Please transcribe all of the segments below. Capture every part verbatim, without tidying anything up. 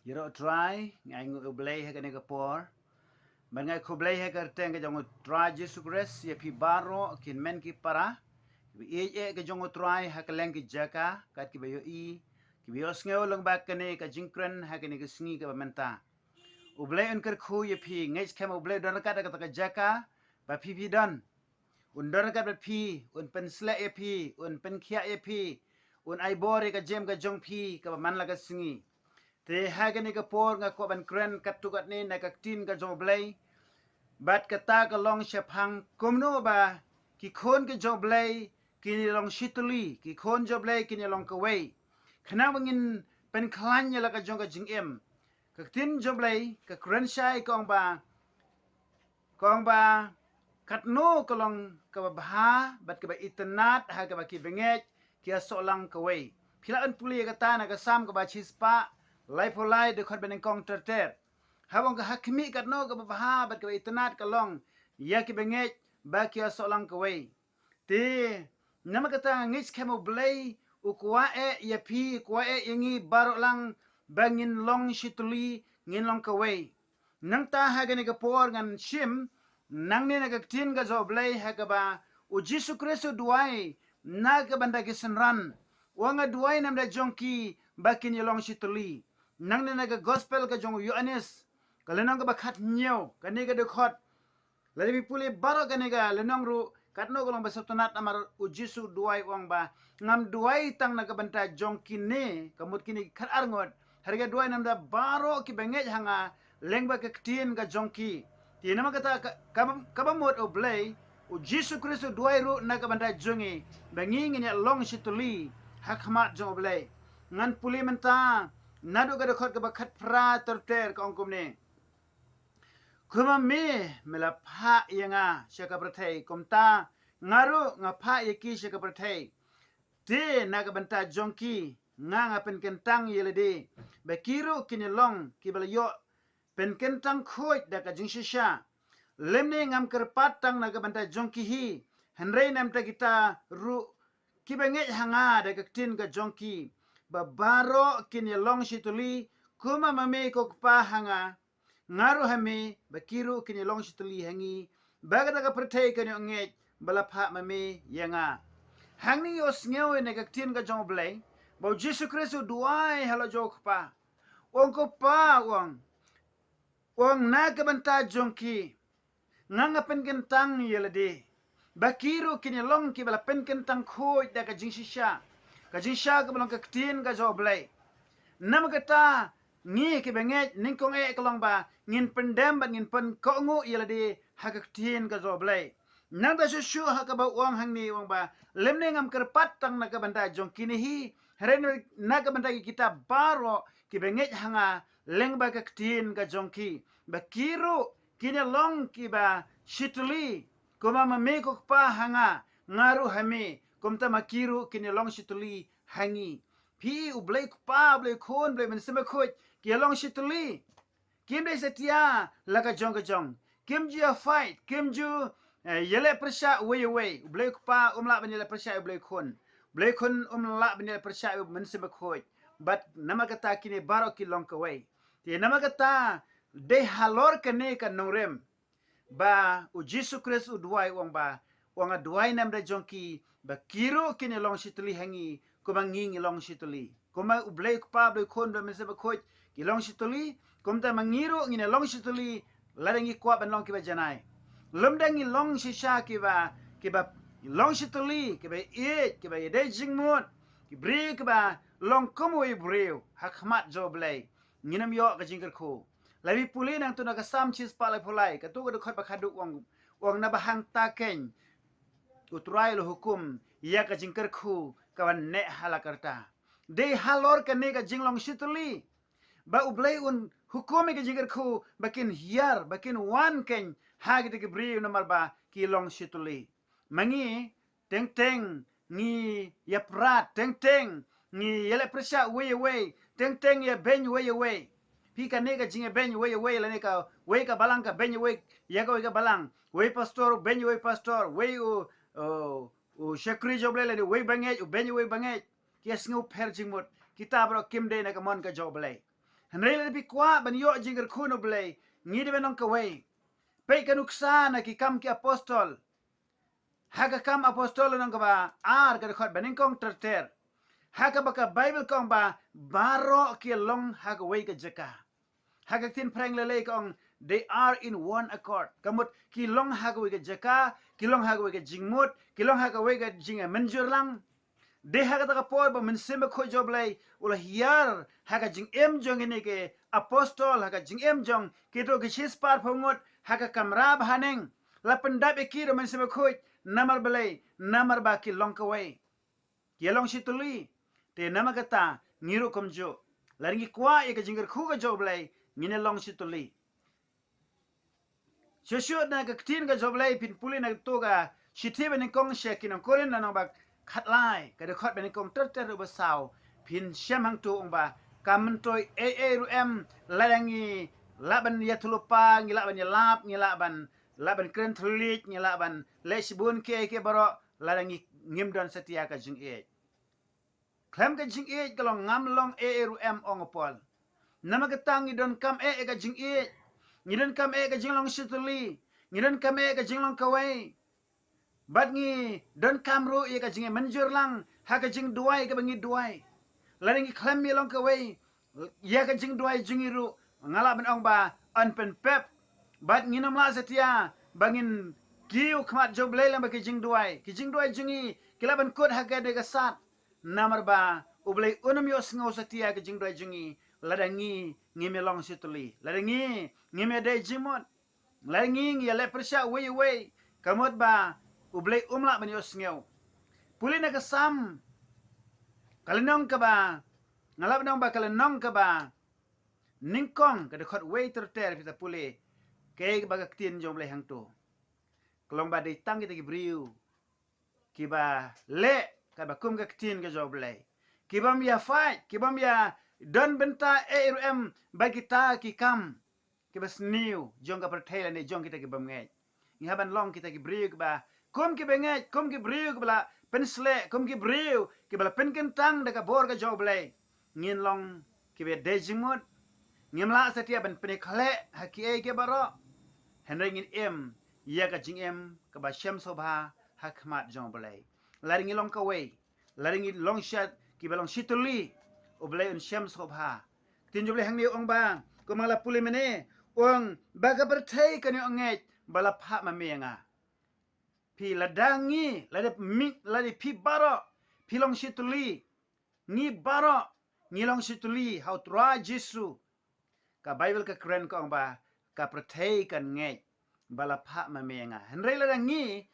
Ïaroh Trai, nga ainguh ïa U Blei ha kane ka por. Ban nga ai khublei ha ka kyrteng ka jong U Trai Jisu Khrist ïa phi baroh ki hynmen ki para kiba ïeit eh ka jong U Trai ha kylleng ki jaka, kat kiba ïohi, kiba ïohsngew lyngba kane ka jingkren ha kane ka sngi kaba mynta. U Blei un kyrkhu ïa phi, ngeit skhem U Blei un don ryngkat ha kata ka jaka ba phi phi don. Un don ryngkat bad phi, un pynshlur ïa phi, un pynkhiah ïa phi, un ai bor ïa ka jingim ka jong phi kaba man la ka sngi. Te ha kane ka por nga kwah ban kren katto katne na ka ktien ka jong U Blei. Bad kata ka long shaphang kumno ba ki khun ki jong U Blei kin ïa long shitylli, ki khun jong U Blei kin ïa long kawei. Khnang ba ngin pynkhlaiñ ïa la ka jong ka jingim. Ka ktien jong U Blei ka kren shai ka ong ba, ka ong ba, katno ka long kaba bha bad kaba itynnad ha kaba ki bangeit ki ïa soh lang kawei. Phi lah ban pule ïa kata na ka Salm kaba shispah laiphew lai, dkhot banyngkong ter ter. Haba ong ka, ha khmih, katno kaba bha bad kaba itynnad ka long ïa ki bangeit ba ki ïa soh lang kawei. Te namar kata nga ngeit skhem U Blei u kwah eh ïa phi, u kwah eh ïa ngi baroh lang ba ngin long shitylli, ngin long kawei. Nangta ha kane ka por ngan shim nangne na ka ktien ka jong U Blei ha kaba U Jisu Khrist u duwai na ka bynta ki synran. U ong, nga duwai namar jong ki ba kin ïa long shitylli. Nangne na ka gospel ka jong u Ïoannis, ka lynnong kaba khathynñiew, kane ka dkhot. Lada phi pule baroh kane ka lynnong ruh, katno ka long ba sngewtynnad namar U Jisu u duwai, u ong ba, ngam duwai tang na ka bynta jong kine, ka mut kine ki khatar ngut. Hynrei nga duwai namar baroh ki bangeit ha nga lyngba ka ktien ka jong ki. Te namar kata ka, kaba, kaba mut U Blei, U Jisu Khrist u duwai ruh na ka bynta jong ngi ba ngi ngin ïa long shitylli ha khmat jong U Blei. Ngan pule mynta naduh ka dkhot kaba khatphra ter ter, ka ong kumne. Kumba me, me la phah ïa nga sha ka pyrthei, kumta nga ruh nga phah ïa ki sha ka pyrthei. Te na ka bynta jong ki nga, nga pynkyntang ïa lade, ba ki ruh kin ïa long kiba la ïoh pynkyntang khuid da ka jingshisha. Lymne ngam kyrpad tang na ka bynta jong ki hi, hynrei na ka bynta kita ruh kiba ngeit ha nga da ka ktien ka jong ki, ba baroh kin ïa long shitylli kumba ma me ko Kpa ha nga, nga ruh ha me, ba ki ruh kin ïa long shitylli ha ngi, ba kata ka pyrthei kan ïoh ngeit ba la phah ma me ïa nga. Hangne ngi ïohsngew ïa ka ktien ka jong U Blei, ba U Jisu Khrist u duwai halor jong U Kpa. U ong, ko Kpa, u ong, u ong, na ka bynta jong ki nga, nga pynkyntang ïa lade, ba ki ruh kin ïa long kiba la pynkyntang khuid da ka jingshisha, ka jingshisha kaba long ka ktien ka jong U Blei. Namar kata ngi kiba ngeit, nyngkong eh ka long ba ngin pyndem bad ngin pynkohnguh ïa lade ha ka ktien ka jong U Blei. Nangta shuh shuh ha kaba u ong hangne, u ong ba, lymne ngam kyrpad tang na ka bynta jong kine hi, hynrei na ka bynta kita baroh kiba ngeit ha nga lyngba ka ktien ka jong ki, ba ki ruh kin ïa long kiba shitylli. Kumba ma me ko Kpa ha nga, nga ruh ha me, kumta ma ki ruh kin ïa long shitylli ha ngi. Phi, U Blei Kpa, U Blei Khun, U Blei Mynsiem Bakhuid, ki ïa long shitylli. Kim dei satia la ka jong ka jong. Kim ju ïa fight, kim ju, eh, ïaleh pyrshah uwei uwei. U Blei Kpa um lah ban ïaleh pyrshah U Blei Khun. U Blei Khun um lah ban ïaleh pyrshah U Mynsiem Bakhuid. Bad namar kata kine baroh ki long kawei. Te namar kata dei halor kane ka nongrim ba U Jisu Khrist u duwai, u ong ba, u ong, nga duwai namar jong ki, ba ki ruh kin ïa long shitylli ha ngi, kumba ngi ngi long shitylli. Kumba U Blei Kpa, U Blei Khun, U Blei Mynsiem Bakhuid ki long shitylli, kumta ma ngi ruh ngin ïa long shitylli, lada ngi kwah ban long kiba janai. Lymda ngi long shisha kiba, kiba long shitylli, kiba ïeit, kiba ïadei jingmut, ki briew kiba long kum uwei u briew ha khmat jong U Blei, ngin ym ïoh ka jingkyrkhu. Lada phi pule nangta na ka Salm shispah laiphew lai, kato ka dkhot ba khatduh, u ong, u ong, naba hangta keiñ U Trai u la hukum ïa ka jingkyrkhu kaba neh ha la ka rta. Dei halor kane ka jinglong shitylli ba U Blei un hukum ïa ka jingkyrkhu ba kin hiar, ba kin wan keiñ ha kita ki briew namar ba ki long shitylli. Ma ngi, teng teng ngi ïa prat, teng teng ngi ïaleh pyrshah uwei uwei, teng teng ïa beiñ uwei uwei. Phi, kane ka jingïabeiñ uwei uwei, lane kawei ka balang ka beiñ uwei ïa kawei ka balang, uwei pastor u beiñ uwei pastor, uwei u, u, u shakri jong U Blei lane uwei bangeit u beiñ uwei bangeit. Ki ïa sngewpher jingmut. Kita baroh kim dei na ka mon ka jong U Blei. Hynrei lada phi kwah ban ïoh jingkyrkhu na U Blei, ngi dei ban long kawei. Peit ka nuksa na Ki Kam ki Apostol. Ha Ki Kam ki Apostol lynnong kaba ar, ka dkhot banyngkong ter ter. Ha kaba ka Baibl ka ong ba baroh ki long ha kawei ka jaka. Ha ka ktien phareng lei lei ka ong, "They are in one accord." Ka mut ki long ha kawei ka jaka, ki long ha kawei ka jingmut, ki long ha kawei ka jingmynjur lang. Dei ha kata ka por ba u Mynsiem Bakhuid jong U Blei u la hiar ha ka jingim jong kine ki apostol, ha ka jingim jong kito ki shispah phew ngut, ha ka kamra bahaneng. La pyndap ïa ki da u Mynsiem Bakhuid, namar balei, namar ba ki long kawei. Ki long shi tylli. Te namar kata, ngi ruh kumjuh, lada ngi kwah ïa ka jingkyrkhu ka jong U Blei, ngin ïa long shi tylli. Shuh shuh na ka ktien ka jong U Blei, phin pule na kato ka shithi banyngkong sha ki nong Korinth lynnong ba khatlai, ka dkhot banyngkong ter ter haduh ba saw. Phin shem hangto, ong ba, kam myntoi ei ei ruh em, lada ngi lah ban ïathuhlypa, ngi lah ban ïalap, ngi lah ban, lah ban kren thylliej, ngi lah ban leh shibun kiei kiei baroh, lada ngi, ngim don satia ka jingïeit. Khlem ka jingïeit ka long, ngam long ei ei ruh em, ong u Paul. Namar kata ngi donkam eh ïa ka jingïeit. Ngi donkam eh ïa ka jinglong shi tylli. Ngi donkam eh ïa ka jinglong kawei. Bad ngi donkam ruh ïa ka jingmynjur lang ha ka jingduwai kaba ngi duwai. Lada ngi khlem ïa long kawei, ïa ka jingduwai jong ngi ruh, nga lah ban ong ba yn pynpep. Bad ngin ym lah satia ba ngin kiew khmat jong U Blei lem bad ki jingduwai. Ki jingduwai jong ngi ki lah ban kut ha kaba dei ka sat. Namar ba U Blei un ym ïohsngew satia ka jingduwai jong ngi lada ngi ngim ïa long shi tylli, lada ngi ngim ïa dei jingmut, lada ngi ngi ïa leh pyrshah uwei uwei, ka mut ba U Blei um lah ban ïohsngew. Pule na ka Salm, ka lynnong kaba, nga lah ban ong ba ka lynnong kaba nyngkong, ka dkhot wei ter ter, phi sa pule kaei kaba ka ktien jong U Blei hangto. Ka long ba dei tang kita ki briew kiba leh kaba kum ka ktien ka jong U Blei, kibym ïa fight, kibym ïa don bynta eh ruh em bad kita ki kam kiba sniew jong ka pyrthei lane jong kita ki bymngeit. Ngi hap ban long kita ki briew kiba kum ki bangeit, kum ki briew kiba la pynsleh, kum ki briew kiba la pynkyntang da ka bor ka jong U Blei. Ngin long kiba dei jingmut. Ngim lah satia ban pynïakhleh ha kiei kiei baroh. Hynrei ngin im ïa ka jingim kaba shem sngewbha ha khmat jong U Blei. Lada ngi long kawei, lada ngi long sha, kiba long shi tylli, U Blei un shem sngewbha. Ktien jong U Blei hangne u ong ba, kumba la pule mynne, u ong ba ka pyrthei kan ïoh ngeit ba la phah ma me nga. Phi, lada ngi, lada mi, lada phi baroh phi long shi tylli, ngi baroh ngi long shi tylli ha U Trai Jisu, ka Baibl ka kren ka ong ba ka pyrthei kan ngeit ba la phah ma me nga. Hynrei lada ngi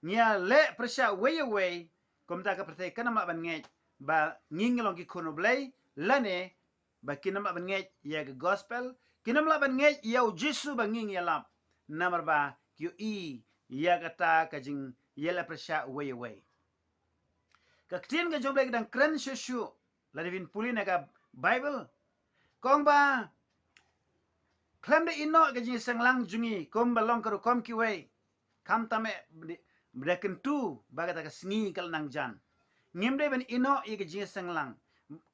ngi ïa leh pyrshah uwei uwei, kumta ka pyrthei kan ym lah ban ngeit ba ngi ngi long ki khun U Blei, lane ba kin ym lah ban ngeit ïa ka gospel, kin ym lah ban ngeit ïa U Jisu ba ngi ngi ïalap. Namar ba ki ïohi ïa kata ka jingïaleh pyrshah uwei uwei. Ka ktien ka jong U Blei ka dang kren shuh shuh, lada phin pule na ka Baibl, ka ong ba khlem da ïehnoh ka jingïaseng lang jong ngi kumba long ka rukom kiwei. Khamtam eh ba da kyntu ba kata ka sngi ka la nang jan. Ngim dei ban ïehnoh ïa ka jingïaseng lang.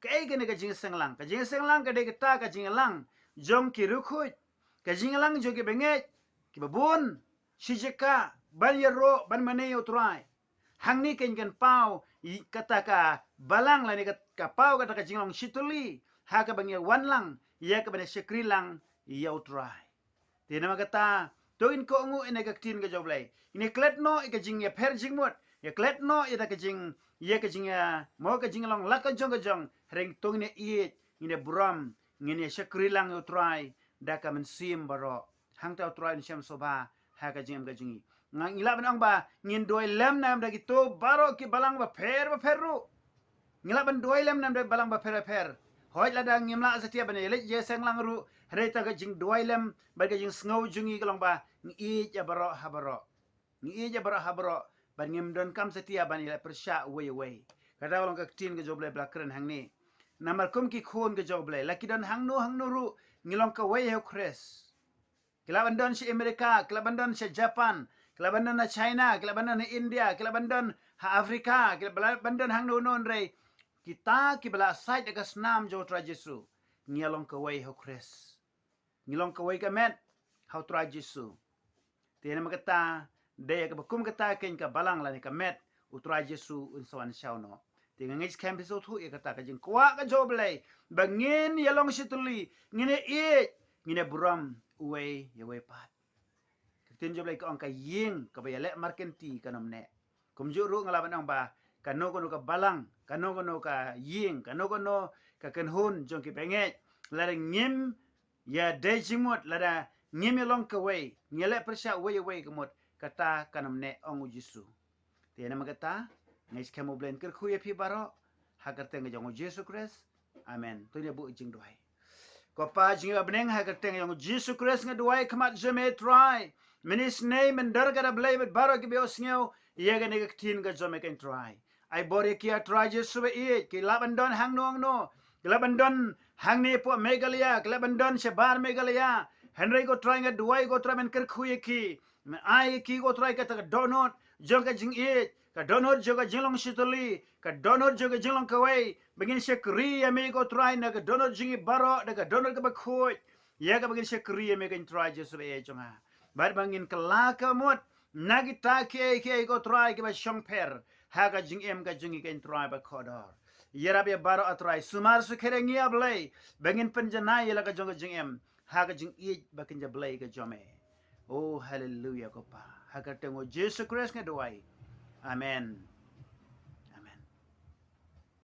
Kaei kane ka jingïaseng lang? Ka jingïaseng lang ka dei kata ka jingïalang jong ki riewkhuid, ka jingïalang jong ki bangeit kiba bun shi jaka ban ïaroh ban mane ïa U Trai. Hangne kan kan paw ïa kata ka balang lane ka, ka paw kata ka jinglong shi tylli ha kaba ngi wan lang ïa kaba ngi shakri lang ïa U Trai. Te namar kata, to ngin kohnguh ïa ka ktien ka jong U Blei. Ngin ïa klet noh ïa ka jingïapher jingmut, ïa klet noh ïa ka jing, ïa ka jing, ïa mo ka jinglong la ka jong ka jong, hynrei to ngin ïa ïeit, ngin ïa burom, ngin ïa shakri lang ïa U Trai da ka mynsiem baroh. Hangta U Trai un shem sngewbha ha ka jingim ka jong ngi. Nga, ngi lah ban ong ba ngin duwai lem na bynta kito baroh ki balang bapher bapher ruh. Ngi lah ban duwai lem na bynta balang bapher bapher. Hooid, lada ngim lah satia ban ïaleit ïaseng lang ruh, hynrei ta ka jingduwai lem bad ka jingsngew jong ngi ka long ba ngi ïeit ïa baroh ha baroh. Ngi ïeit ïa baroh ha baroh bad ngim donkam satia ban ïaleh pyrshah uwei uwei. Kata ka long ka ktien ka jong U Blei ba la kren hangne. Namar kum ki khun ka jong U Blei, la ki don hangno hangno ruh, ngi long kawei ha U Khrist. Ki lah ban don sha Amerika, ki lah ban don sha Japan, ki lah ban don ha China, ki lah ban don ha India, ki lah ban don ha Afrika, ki lah ban don hangno hangno, hynrei kita kiba la sait da ka snam jong U Trai Jisu, ngi ïa long kawei ha u Khrist. Ngi long kawei ka met ha u Trai Jisu. Te namar kata, dei ïa kaba kum kata keiñ ka balang lane ka met u Trai Jisu un sa wan shaw noh. Te nga ngeit skhem phi sngewthuh ïa kata ka jingkwah ka jong U Blei ba ngin ïa long shitylli, ngin ïa ïeit, ngin ïa burom uwei ïa uwei pat. Ka ktien jong U Blei ka ong ka ïing kaba ïaleh markynti kan ym neh. Kumjuh ruh nga lah ban ong ba kano kano ka balang, kano kano ka ïing, kano kano ka kynhun jong ki bangeit, lada ngim ïa dei jingmut, lada ngim ïa long kawei, ngi ïaleh pyrshah uwei uwei ka mut, kata kan ym neh, ong u Jisu. Te namar kata, nga ngeit skhem U Blei un kyrkhu ïa phi baroh ha ka kyrteng ka jong u Jisu Khrist. Amen. To ngin ïa buh jingduwai. Ko Pa jong ngi ba ha bneng, ha ka kyrteng ka jong u Jisu Khrist nga duwai khmat jong me Trai. Mynne sngi mynta ka da Blei bad baroh kiba ïohsngew ïa kane ka ktien ka jong me keiñ Trai. Ai bor ïa ki A Trai Jisu ba ïeit, ki lah ban don hangno hangno, ki lah ban don hangne hapoh Meghalaya, ki lah ban don shabar Meghalaya. Hynrei ko Trai nga duwai ko Trai men kyrkhu ïa ki, men ai ïa ki ko Trai kata ka dohnud jong ka jingïeit, ka dohnud jong ka jinglong shitylli, ka dohnud jong ka jinglong kawei, ba ngin shakri ïa me ko Trai na ka dohnud jong ngi baroh, na ka dohnud kaba khuid, ïa kaba ngin shakri ïa me keiñ Trai Jisu ba ïeit jong nga. Bad ba ngin kylla ka mut na kita kiei kiei ko Trai kiba shongpher ha ka jingim ka jong ngi keiñ Trai ba kordor. Ïarap ïa baroh A Trai, sumar sukher ïa ngi A Blei ba ngin pynjanai ïa la ka jong ka jingim ha ka jingïeit ba kynja Blei ka jong me. Oh haleluya ko Pa. Ha ka kyrteng u Jisu Khrist nga duwai. Amen.